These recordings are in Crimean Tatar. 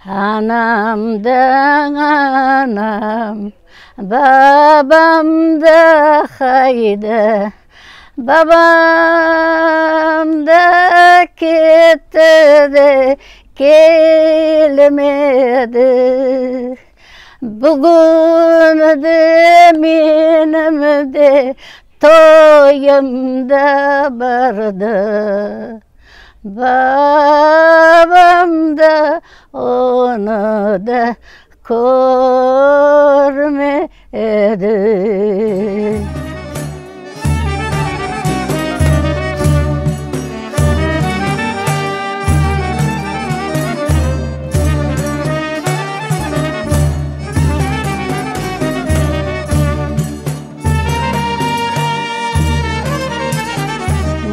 Anam da anam, babam da qayda, Babam da ketti de kelmedi. Bugün de menim de toyum da bardı. Babam da onı da körmedi.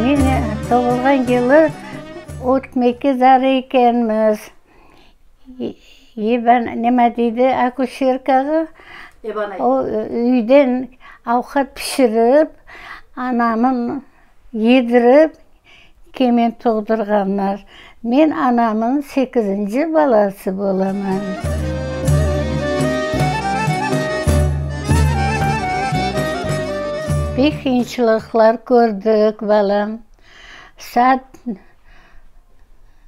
Men doğulğan yılı ötmekke zar ekenmiz. Eban, nima deydi, akuşerkağa, o üyden avqat pişirip, anamın yedirip, kemen doğdurğanlar. Men anamın sekizinci balası bolaman. Pek qıyınçılıqlar kördik, balam. Saat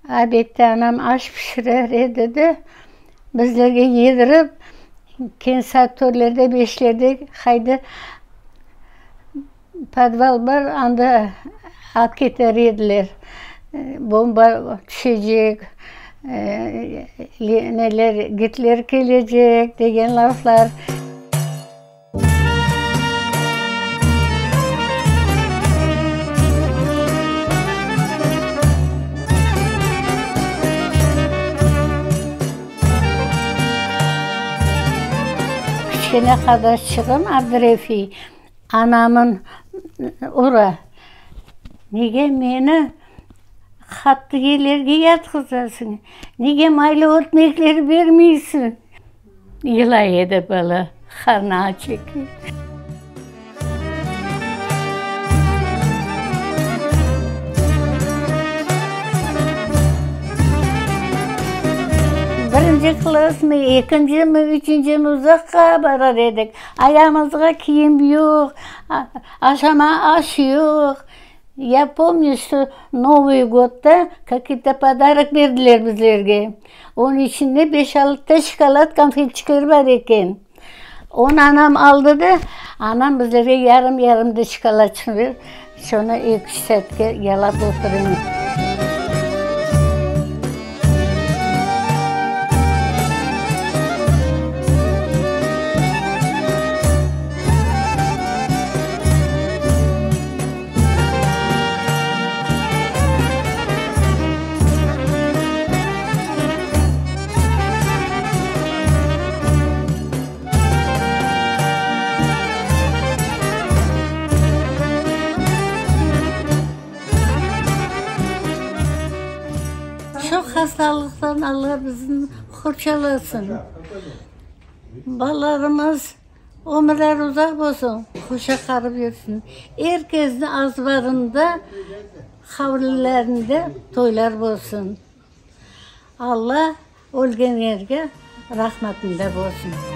Obedte anam aş pişirer edi de, bizlerge yedirip, keñ saat törtlerde, beşlerde qayda podval bar, anda alıp keter ediler. Bomba tüşecek, neler, Gitler kelecek degen laflar. Kiçkene qardaşçığım Abdurefi anamın ura, Nege meni qattı yerlerge yatqızasıñ, nege maylı ötmekler bermeysiñ? Yılay edi bala, qarnı aç eken. Birinci klassmı, ekincimi, üçüncimi uzaqqa barar edik. Ayağımızğa kiyim yoq, aşama aş yoq. Ya pomnü, şto Novıy godda kakiy-to podarok berdiler bizlerge. Onıñ içinde beş-altıta şokolad konfetçikler bar eken. Onı anam aldı da, anam bizlerge yarım-yarım da şokoladçıqnı berip, şonı eki-üç saatke yalap oturıñ. Çoq hastalıqtan Alla bizni qorçalasın. Balalarımız Ömürleri uzaq bolsun, hoşa qarıp yürsin. Er kesniñ azbarında, havlilerinde toylar bolsun. Alla ölgenlerge rahmetinde bolsun.